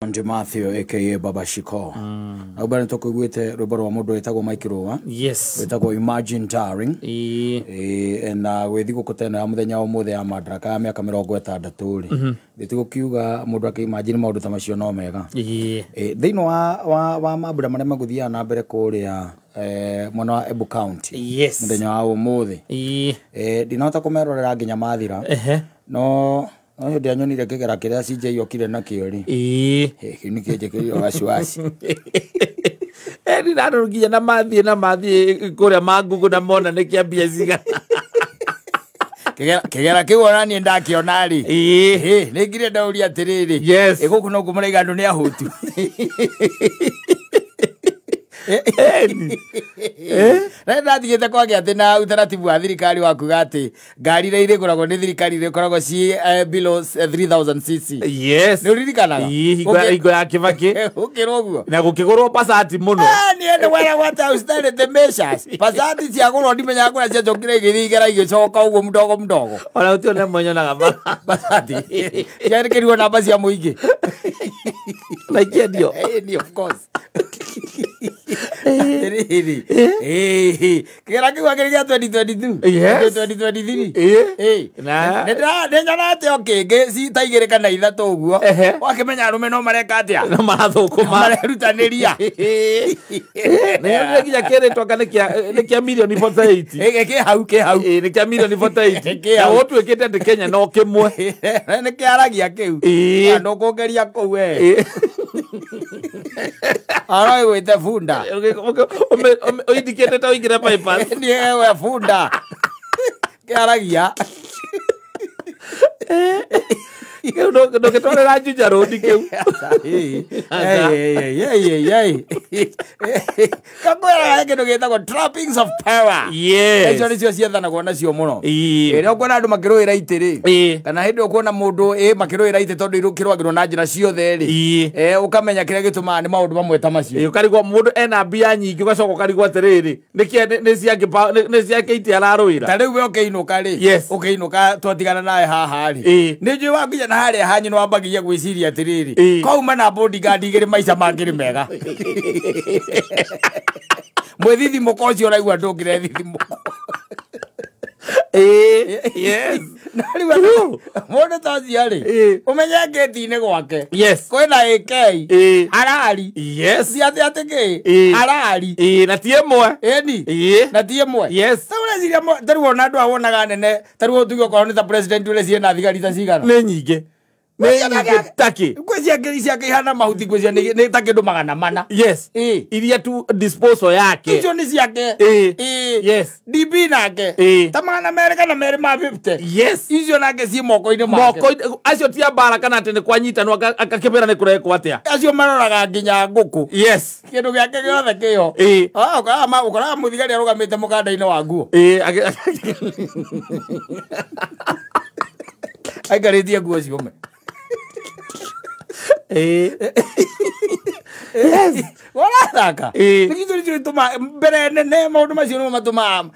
Nje Matthew aka Baba Shiko. Na ubara nitokuiguite rwimbo rwa mundu witagwo Mike Rũa. Yes. Witagwo Imagine Darling. Na gwĩ thigũkũ ta ĩno ya mũthenya wa ũmũthĩ ya Madaraka ya mĩaka 60 rĩ. Gĩtigũkiuga mũndũ akĩimagine maũndũ ta macio no mega. Thĩinĩ wa mambura marĩa magũthiaga na mbere kũrĩa mwena wa Embu County. Yes. Mũthenya wa ũmũthĩ. Ndinahota kũmerorera nginya mathira. No hĩndĩ ĩrĩa nyonire kĩgera kĩrĩa CJ okire nakĩo rĩ. Kĩu nĩkĩo njĩkĩrire wasiwasi. Ndinarora nginya na mathiĩ na mathiĩ kũrĩa mangugu na mona nĩ kĩa mbia cigana. Kĩgera kĩu ona niĩ ndakĩona rĩ. Nĩ ngire ndauria atĩrĩrĩ. Yes. Gũkũ no kũmũraiga andũ nĩ ahũtu. Na ndatigĩte kwagĩa atĩ na utaratibu wa thirikari wa kuga atĩ ngari iria irĩgũragwo nĩ thirikari irĩkoragwo ci below 3000 cc. Yes. Nĩ ũririkanaga? Hingo ya Kibaki. Ũkĩrwo ũguo. Na gũkĩgũrwo Passat mũno. Niĩ nĩ wera what austerity measures. Passat ciagũrwo ndimenyaga kũrĩa ciacokire igĩthiĩ igera igĩcoka ũguo mdogo mdogo. Ona gũtirĩ ona ĩmwe nyonaga bara. Passat. Ciandĩkĩirwo namba cia mũingĩ. Na ikĩendio. Ĩni, of course. Kĩgera kĩu akĩrĩ gĩa 2022. Yes. 2023. Na Nĩ nyonete o kĩngĩ cita igĩrĩ kana ithatũ ũguo. Wakĩmenya arũme no mareka atĩa? No marathũkũma. Marerutanĩria. Nĩ nyonire nginya kĩrĩtwo anga nĩ kĩa mirioni 48. Kĩ hau, kĩ hau. Nĩ kĩa mirioni 48. Kĩ Na hau. gũtuĩkĩte atĩ Kenya no kĩmwe. Nĩ kĩaragia kĩu. Ndũkũngeria kũu we. Aroigwĩte bunda. Ũindikĩte ta ũingĩre bypass. Niĩ we bunda. Kĩaragia. Kĩu ndũngĩtwarĩra Juja Road kĩu. Kakwĩraga he kĩndũ gĩtagwo trappings of power. Yes. Icio nĩcio ciethanagwo nacio mũno. Ĩrĩa ũkuona andũ makĩrũĩra itĩ rĩ. Kana hĩndĩ ũkuona mũndũ makĩrũĩra itĩ tondũ irũkĩrũagĩrwo na njĩra ciothe rĩ. Ũkamenya kĩrĩa gĩtũmaga nĩ maũndũ mamwe ta macio. Ũkarigwo mũndũ ena mbia nyingĩ ũgacoka ũkarigwo atĩrĩrĩ, nĩ ciake itĩ ararũĩra. Ta rĩu we ũkĩinũka rĩ. Yes. Ũkĩinũka twatigana nawe haha rĩ. Nĩ njũĩ wakinya na harĩa hanyu nĩ wambagia gwĩciria atĩrĩrĩ. Kwauma na bodyguard igĩrĩ maica mangĩrĩ mega. Mwĩthithimũko ũcio ũraigua ndũngĩrethithimũko. Yes. Na rĩu mũndũ ta ũcio rĩ, ũmenye ngĩti-inĩ gwake. Yes. Kwĩna AK. Harari. Yes. Ti atĩ atĩ kĩ? Harari. Na ti ĩmwe. Ĩni. Na ti ĩmwe. Yes. Ta ũreciria ta rĩu ona andũ aya wonaga nene, ta rĩu tuge okorwo nĩ ta president ũreciria na thigari ta cigana? Nĩ nyingĩ. Nĩ nyingĩ takĩ. Ngwĩciria ngiri ciake ihana mahuti ngwĩciria nĩ ta kĩndũ 400. Yes. Iria tu disposal yake. Icio nĩ ciake. Yes. DP nake. Ta 200 kana 2 ma 50. Yes. Icio nake ciĩ moko-inĩ make. Moko-inĩ acio ti a mbara kana atĩ nĩ kwanyitanwo akakĩmera nĩ kũrekwo atĩa. Acio maroraga nginya ngũkũ. Yes. Kĩndũ gĩake gĩothe kĩho. Ũkoraga mũthigari arũgamĩte mũkanda-inĩ wa nguo. Aikarĩtie nguo ciũme. Yes. Ũrathaka. Nĩ kĩndũ gĩtũmaga mbere nene maũndũ macio nĩmo matũmaga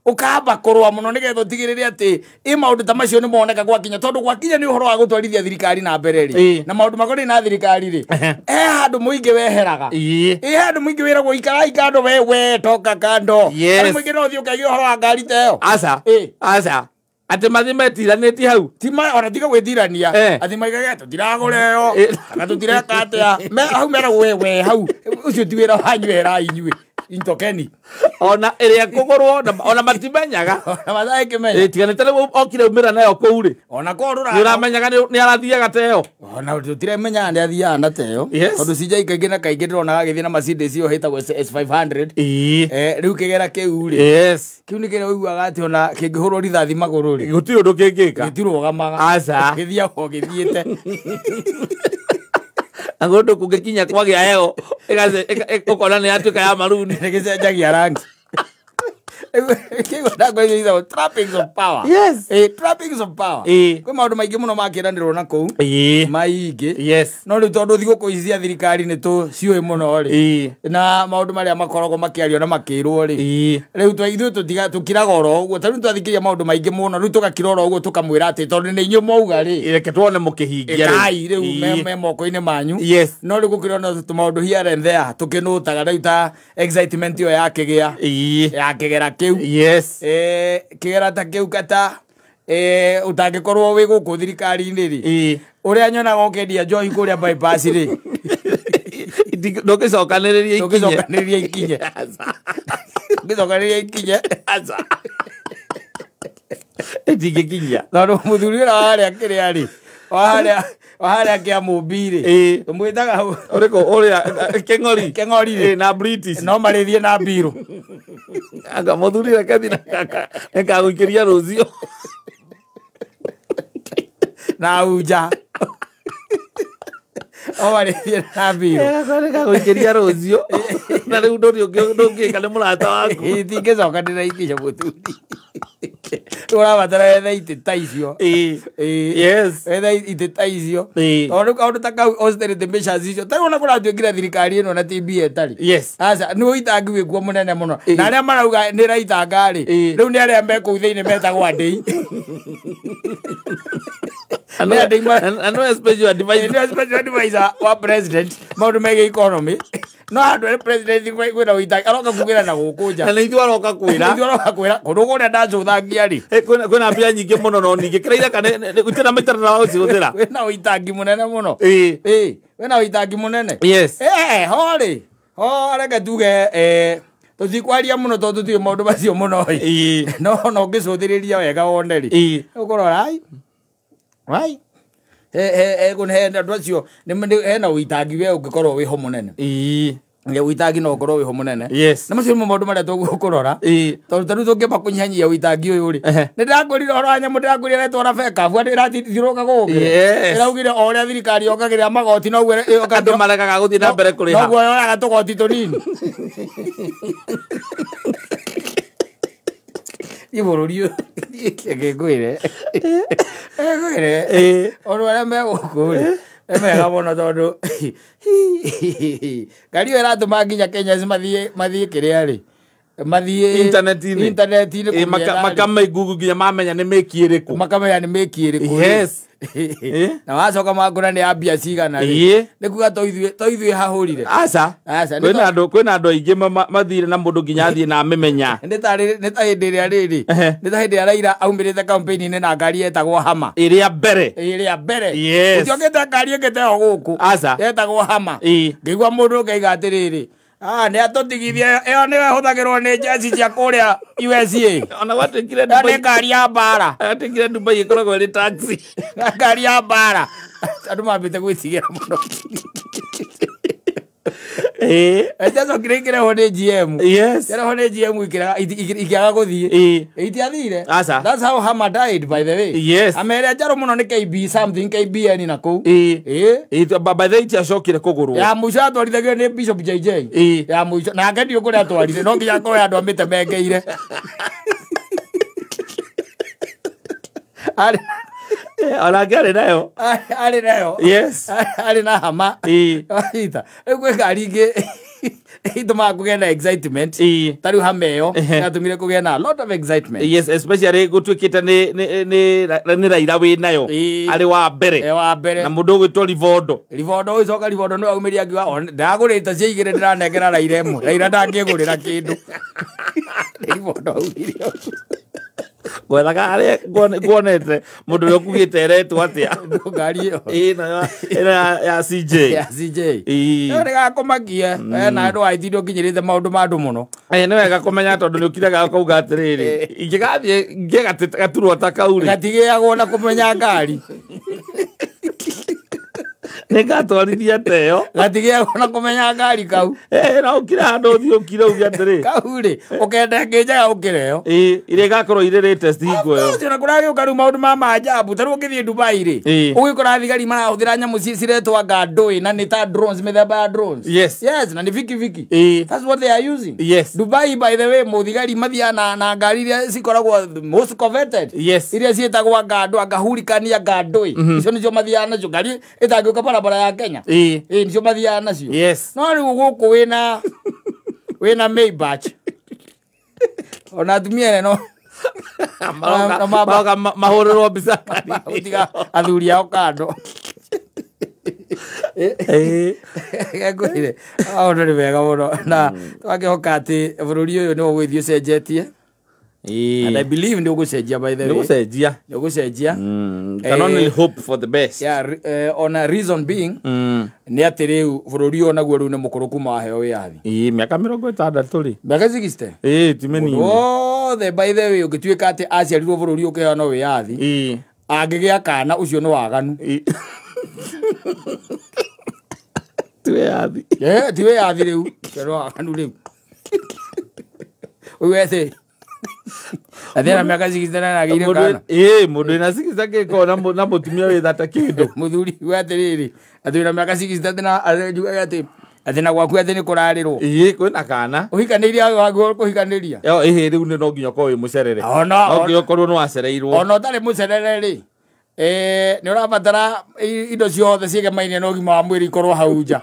ũkamba kũrũa mũno nĩgetha ũtigĩrĩre atĩ maũndũ ta macio nĩ moneka gwakinya tondũ gwakinya nĩ ũhoro wa gũtwarithia thirikari na mbere rĩ. Na maũndũ makoniĩ na thirikari rĩ. He handũ mũingĩ weheraga. He handũ mũingĩ wĩragwo ikarai kando we toka kando. Yes. Handũ mũingĩ no ũthiĩ ũkaige ũhoro wa ngari ta ĩyo. Aca. Aca. Atĩ mathiĩ metiranĩtie hau. Ti ona tiga gwĩtirania. Atĩ maigage tũtiragũra ĩyo. Kana tũtireka atĩa. Hau meragwo we hau. Ũcio ti wĩra wanyu werai inyuĩ. Intokeni. Ona ĩrĩa kũgũrwo ona matimenyaga. Ona matangĩmenya. Tiga nĩ ta rĩu okire umĩra nayo kũu rĩ. Ona korwo Nĩ ũramenyaga nĩ arathiaga ta ĩyo. Ona tũtiramenyaga nĩ athiaga na ta ĩyo. Tondũ CJ kaingĩ na kaingĩ ndĩronaga agĩthiĩ na Mercedes ĩyo ĩtagwo S500. Rĩu kĩgera kĩu rĩ. Yes. Kĩu nĩ kĩrĩa ũiguaga atĩ ona kĩngĩhũrwo rithathi magũrũ rĩ. Gũtirĩ ũndũ kĩngĩka. Gĩtirũgamaga. Aca. Gĩthiaga o gĩthiĩte. Na kũndũ kũngĩkinya kwagĩa heho, ũkona nĩ yatuĩka ya maruni. Nĩ gĩcenjagia rangi. Kĩigua trappings of power. Yes. Trappings of power. Kwĩ maũndũ maingĩ mũno makĩranĩrwo na kũu. Maingĩ. Yes. No rĩu tondũ thigũkũ ici cia thirikari nĩ tũciũĩ mũno rĩ, na maũndũ marĩa makoragwo makĩario na makĩrwo rĩ, rĩu ithuĩ tũkiraga oro ũguo. Ta rĩu twathikĩria maũndũ maingĩ mũno, rĩu tũgakira oro ũguo tũkamwĩra atĩ tondũ nĩ inyuĩ mwauga rĩ, reke tuone mũkĩhingia. Ĩkai rĩu me moko-inĩ manyu. Yes. No rĩu gũkĩrĩ ona tũmaũndũ here and there tũkĩnũtaga rĩu ta excitement ĩyo yakĩgĩa ya kĩgera kĩu. Yes. Kĩgera ta kĩu kata ũtangĩkorwo wĩ gũkũ thirikari-inĩ rĩ, ũrĩa nyonaga ũkĩendia njohi kũrĩa bypass rĩ, ndũngĩcokanĩrĩria ikinye. Ndũngĩcokanĩrĩria ikinye. Ndũngĩcokanĩrĩria ikinye. Aca. Ndingĩkinyia. Tondũ mũthuri ũrĩa warĩa kĩrĩa rĩ, waharĩa kĩa Mũmbi rĩ, tũmwĩtaga ũrĩkũ ũrĩa Kĩng'ori. Kĩng'ori rĩ. Na British. No marĩthiĩ na mbirũ. Anga mũthuri reke thiĩ na kaka nĩngagũikĩria rũciũ. Na unja. O marĩthiĩ na mbirũ. Nĩngagũikĩria rũciũ. Na rĩu ndũrĩ ndũngĩka nĩ mũrata waku. Itingĩcokanĩrĩra ikinye mũthuri. Ũrabatara wethe itĩ ta icio. Yes. Wethe itĩ ta icio. Tondũ kaũndũ ta kau austerity measures icio, ta rĩu ona kũratuĩkire thirikari ĩno na TB ĩtarĩ. Yes. Aca, nĩ ũitangi wĩkuo mũnene mũno. Na arĩa marauga nĩ ĩraitanga rĩ, rĩu nĩ arĩa me kũu thĩinĩ metagwo andĩi. Nĩ special advisor. Nĩ special advisor wa president maũndũ megiĩ economy. No handũ arĩ president kwĩna ũitangi aroka kugĩra na gũkũ nja. Na nĩ ithuĩ aroka kwĩra. Ithuĩ aroka kwĩra kũndũ kũrĩa ndacũthangia rĩ. Kwĩna mbia nyingĩ mũno no ningĩ kĩrĩa ithaka gũtirĩ na mĩtaratara wa gũcihũthĩra. Kwĩna ũitangi mũnene mũno. Kwĩna ũitangi mũnene. Yes. Ho rĩ. Ho reke tuge tũtikwaria mũno tondũ tũtiũĩ maũndũ macio mũno ĩ. No ona ũngĩcũthĩrĩria wega wone rĩ, ũkũrora ai. Ai. He andũ acio hena ũitangi we ũngĩkorwo wĩho mũnene. Ũitangi no ũkorwo wĩho mũnene. Yes. Na macio nĩmo maũndũ marĩa tũkũrora. Tondũ ta rĩu tũngĩamba kũnyihanyihia ũitangi ũyũ rĩ, nĩ ndĩrakwĩrire ũhoro wa nyamũ, ndĩrakwĩrire ĩretwo Rebecca Bua ĩrathiũrũrũka gũkũ. Yes. Ĩraugire o ũrĩa thirikari yongagĩrĩra magoti noguo andũ maregaga gũthiĩ na mbere kũrĩha. Noguo yoyaga tũgoti tũnini. Niĩ bũrũri ũyũ ngĩkwĩre. Ngĩkwĩre. Ũndũ arĩa me gũkũ rĩ, nĩ mega mũno tondũ ngari ĩyo ĩratũma nginya Kenyans mathiĩ kĩrĩa rĩ, mathiĩ Intaneti-inĩ. intaneti-inĩ kũmĩetha rĩ. Makamĩ nginya mamenya nĩ mĩki ĩrĩkũ. Makamenya nĩ mĩki ĩrĩkũ. Yes. Na wacoka makũra nĩ ya mbia cigana rĩ. Nĩ kuga to ithuĩ hahũrire. Aca. Aca. Kwĩna andũ aingĩ mathire na mũndũ nginya athiĩ na amĩmenya. Nĩ ta hĩndĩ ĩrĩa rĩrĩ, nĩ ta hĩndĩ ĩrĩa Raila aumĩrĩte campaign-inĩ na ngari yetagwo Hama. Ĩrĩa mbere. Ĩrĩa mbere. Yes. Ũtiokĩte ngari ĩngĩ ta ĩyo gũkũ. Aca. Yetagwo Hama. Ngĩigua mũndũ ũngĩaiga atĩrĩrĩ, nĩ atũtigithie ĩyo nĩyo ĩhũthagĩrwo nĩ njeci cia kũrĩa USA. Ona gwatuĩkire Ĩyo nĩ ngari ya mbara. Gwatuĩkire Dubai ĩkoragwo ĩrĩ taxi. Ngari ya mbara. Andũ mambĩte gwĩtigĩra mũno. Ĩtiacokire ikĩrehwo nĩ GM. Yes. Ĩrehwo nĩ GM ikĩaga gũthiĩ. Itiathire. Aca. That's how Hama died, by the way. Yes. Ame ĩrĩa njerũ mũno nĩ KB something, KBN na kũu. By the way itiacokire kũgũrwo. Ya mũico yatwarithagio nĩ Bishop JJ. Ya mũico. Nake ndiũĩ kũrĩa atwarire. No nginya akorwo andũ amĩte mengeire. Onake arĩ nayo. Arĩ nayo. Yes. Arĩ na Hama. Ita. Rĩu kwĩ ngari ingĩ itũmaga kũgĩe na excitement. Ta rĩu Hama ĩyo yatũmire kũgĩe na a lot of excitement. Yes, especially gũtuĩkĩte nĩ Raila wĩ nayo. Arĩ wa mbere. Wa mbere. Na mũndũ ũgwĩtwo Rivondo. Rivondo ũgĩcoka Rivondo nĩwe aumĩria akiuga, ndagũrĩte cia igĩrĩ ndĩranengera Raila ĩmwe. Raila ndangĩgũrĩra kĩndũ. Nĩ Rivondo augire ũguo. Gwethaga harĩa nguonete mũndũ ũrĩa ũkugĩte eretwo atĩa. Ngari ĩyo. Ĩno ya CJ. Ya CJ. Ĩyo nĩgakũmakie. Na andũ a IT ndũkinyĩrĩte maũndũ ma andũ mũno. Nĩ wega kũmenya tondũ nĩ ũkiraga ũkauga atĩrĩrĩ, ingĩgathiĩ ngĩe gaturwa ta kau rĩ. Gatigĩagwo na kũmenya ngari. Nĩngatwarithia teyo. Gatigĩagwo na kũmenya ngari kau. No ũkire handũ ũthiĩ ũkire uge atĩrĩ. Kau rĩ, ũkenda ĩngĩ njega ũkĩre ĩyo. Ĩrĩa ĩgakorwo irĩ latest hingo ĩyo. Ũcio na kũragĩũka rĩu maũndũ ma maajabu. Ta rĩu ũngĩthiĩ Dubai rĩ, ũgĩkora thigari marahũthĩra nyamũ ciretwo anga ndũĩ na nĩ ta drones, mĩthemba ya drones. Yes. Yes, na nĩ vikiviki. That's what they are using. Yes. Dubai, by the way, mũthigari mathiaga na ngari iria cikoragwo most coveted. Yes. Iria ciĩtagwo anga ndũ, anga hurricane, anga ndũĩ. Icio nĩcio mathiaga nacio. Ngari ĩtangĩũka barabara ya Kenya. Nĩcio mathiaga nacio. Yes. No rĩu gũkũ wĩna Maybach. Ona atumia ene no maroka mahũrĩrwo mbica gũtiga athuri ao kando. Ngwĩre maũndũ nĩ mega mũno na twakĩhoka atĩ bũrũri ũyũ nĩ ũgũgĩthiĩ ũcenjetie. And I believe nĩ ũgũcenjia, by the way. Nĩ ũgũcenjia. Nĩ ũgũcenjia. Can only hope for the best. Yeah, on a reason being nĩ atĩ rĩu bũrũri ũyũ naguo rĩu nĩ mũkũrũ kuma waheo wĩyathi. Mĩaka 60 rĩ. Mĩaka 60. Ti mĩnini. Wothe, by the way, ũngĩtuĩka atĩ aciarirwo bũrũri ũkĩheanwo wĩyathi, angĩgĩa kana ũcio nĩ waganu. Ti wĩyathi. Ti wĩyathi rĩu. Ũcio nĩ waganu rĩu. Uge atĩ athĩ na mĩaka 60 na agĩire kana. Mũndũ wĩna 60 angĩkorwo na mũtumia wĩ thata kĩndũ. Mũthuri uge atĩrĩrĩ, atĩ wĩna mĩaka 60 na njugaga atĩ na gwaku atĩ nĩ kũrarĩrwo. Kwĩna kana. Ũhikanĩirie wagĩrĩirwo kũhikanĩria. Rĩu nĩ no nginya ũkorwo wĩ mũcerere. No nginya ũkorwo nĩ wacereirwo. Ona ũtarĩ mũcerere rĩ, nĩ ũrabatara indo ciothe ciĩgemainie na ũgima wa mwĩrĩ ikorwo hau nja.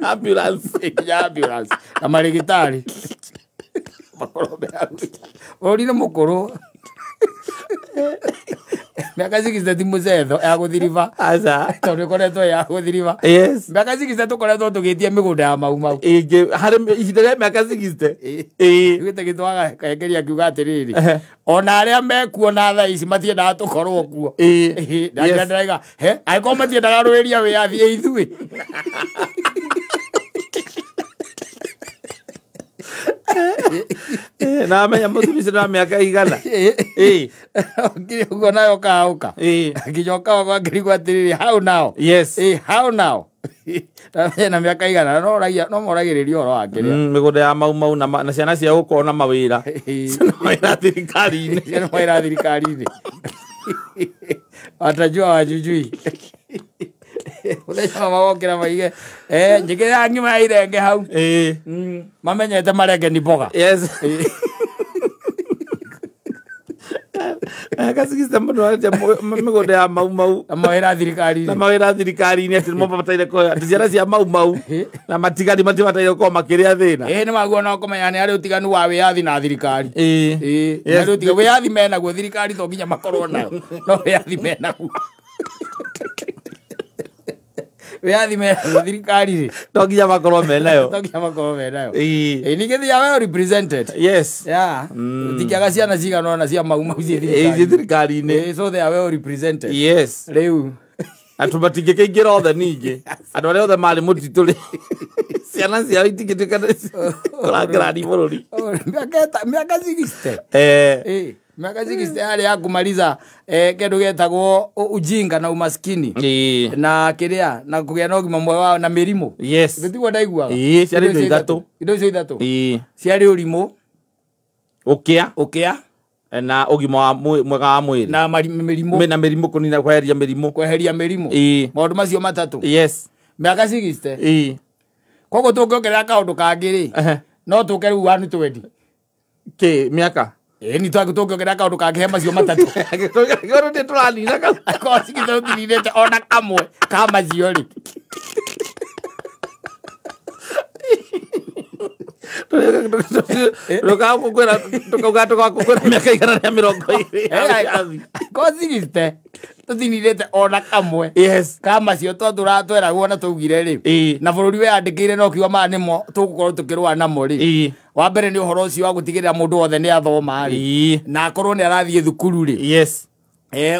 Ambulance. Nginya ambulance na marĩgĩtarĩ. Makorwo me hau nja. Bũrũri nĩ mũkũrũ. Mĩaka 60 ti mũcetho ya gũthiriba. Aca. Tondũ ĩkoretwo ya gũthiriba. Yes. Mĩaka 60 tũkoretwo tũgĩtia mĩgũnda ya Mau Mau. Harĩ ihinda rĩa mĩaka 60. Ugĩte gĩtwaga kaengeria akiuga atĩrĩrĩ, ona arĩa mekuo na thaa ici matiendaga tũkorwo kuo. Ndĩraiga, he, angĩkorwo matiendaga rũĩria wĩyathi ĩ ithuĩ. Na amenya mũthuri ũcio nĩ wa mĩaka igana. Ngiri ũguo nayo kaũka. Nginya ũkaũka ngĩrigwo atĩrĩrĩ, how now? Yes. How now? Na mĩaka igana no moragĩrĩria ũhoro wa kĩrĩa. Mĩgũnda ya Mau Mau na ciana cia gũkorwo na mawĩra. Ciana mawĩra thirikari-inĩ. Ciana mawĩra thirikari-inĩ. Watajua wajujui. Mũthenya wa magokĩra maige, njĩkĩra ngima ya irenge hau. Mamenyete marenge ni mboga. Yes. Mĩaka 60 mũndũ aretia mĩgũnda ya Mau Mau. Na mawĩra thirikari-inĩ. Na mawĩra thirikari-inĩ atĩ nĩmo mabataire kũheo. Atĩ ciana cia Mau Mau na matigari matibataire gũkorwo makĩrĩa thĩna. Nĩ maguo no kũmenya nĩ harĩ ũtiganu wa wĩyathi na thirikari. Nĩ harĩ ũtiganu. Wĩyathi menaguo, thirikari to nginya makorwo nayo. No wĩyathi menaguo. Wĩyathi menaguo thirikari rĩ. To nginya makorwo menayo. To nginya makorwo menayo. Ningĩ they are well represented. Yes. Yeah. Ũtingĩaga ciana cigana ũna cia Mau Mau ciĩ thirikari-inĩ. Thirikari-inĩ. So they are well represented. Yes. Rĩu. Andũ matingĩkĩingĩra othe ningĩ. Andũ arĩa othe marĩ mũtitũ rĩ. Ciana ciao itingĩtuĩka kũrangĩrani bũrũri. Mĩaka 60. Miaka 60 yarĩ ya kumaliza kĩndũ gĩtagwo ujinga na umaskini. Na kĩrĩa na kũgĩa na ũgima mwega na mĩrimũ. Yes. Tiguo ndaiguaga. Ciarĩ indo ithatũ. Indo icio ithatũ. Ciarĩ ũrimũ, ũkĩa ũkĩa na ũgima wa mwega wa mwĩrĩ. Na mĩrimũ. Na mĩrimũ kũnina kweheria mĩrimũ. Kweheria mĩrimũ. Maũndũ macio matatũ. Yes. Mĩaka 60. Koguo tũngĩongerera kaũndũ kangĩ rĩ, no tũke rĩu 120. Kĩ mĩaka? Ni tũngĩongerera kaũndũ kangĩ he macio matatũ. Angĩkorwo nĩ tũranina kau. Angĩkorwo 60 tũtininĩte ona kamwe ka macio rĩ. Tũkauga mĩaka 120. Ko 60 tũtininĩte ona kamwe. Yes. Ka macio tũratweragwo na tũugire rĩ. Na bũrũri weyandĩkĩire na ũkiuga maya nĩmo tũgũkorwo tũkĩrũa namo rĩ. Wa mbere nĩ ũhoro ũcio wa gũtigĩrĩra mũndũ wothe nĩ athoma rĩ. Na akorwo nĩ arathiĩ thukuru rĩ. Yes.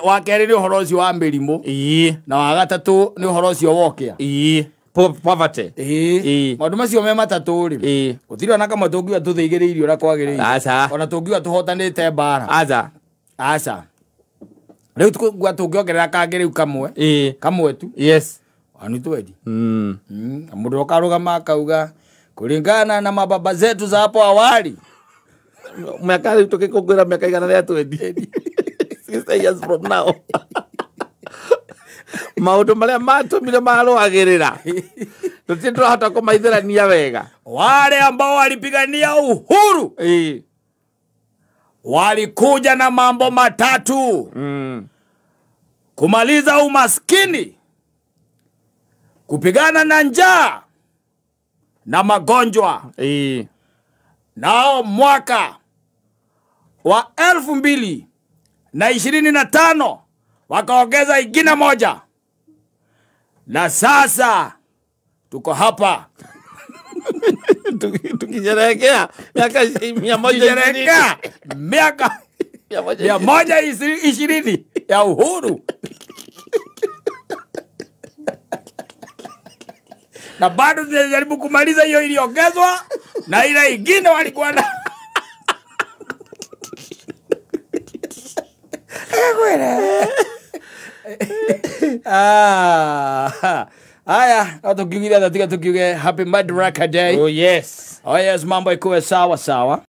Wa kerĩ nĩ ũhoro ũcio wa mĩrimũ. Na wa gatatũ nĩ ũhoro ũcio wa ũkĩa. Poverty. Maũndũ macio me matatũ rĩ. Gũtirĩ ona kamwe tũngiuga tũthĩigĩrĩirio ũrĩa kwagĩrĩire. Aca. Ona tũngiuga tũhotanĩte mbara. Aca. Aca. Rĩu tũngĩongerera kangĩ rĩu kamwe. Kamwe tu. Yes. 120. Na mũndũ akarũgama akauga kulingana na mababa zetu za hapo awali Mĩaka rĩu tũgĩkũngũĩra mĩaka 120, 60 years from now, maũndũ marĩa matũmire marũagĩrĩra tũtirĩ tũrahota kũmaithĩrania wega. Wale ambao walipigania uhuru walikuja na mambo matatu: kumaliza umaskini, kupigana na njaa na magonjwa. Nao mwaka wa 2025 wakaongeza ingine moja, na sasa tuko hapa Tukisherehekea miaka 120. Tukisherehekea miaka 120 ya uhuru, na bado tunajaribu kumaliza hiyo iliongezwa na ile ingine walikuwa na. Ah, haya, no tukiugira, tiga tukiuge happy Madaraka Day. Oh yes. Oh yes, mambo ikuwe sawa sawa.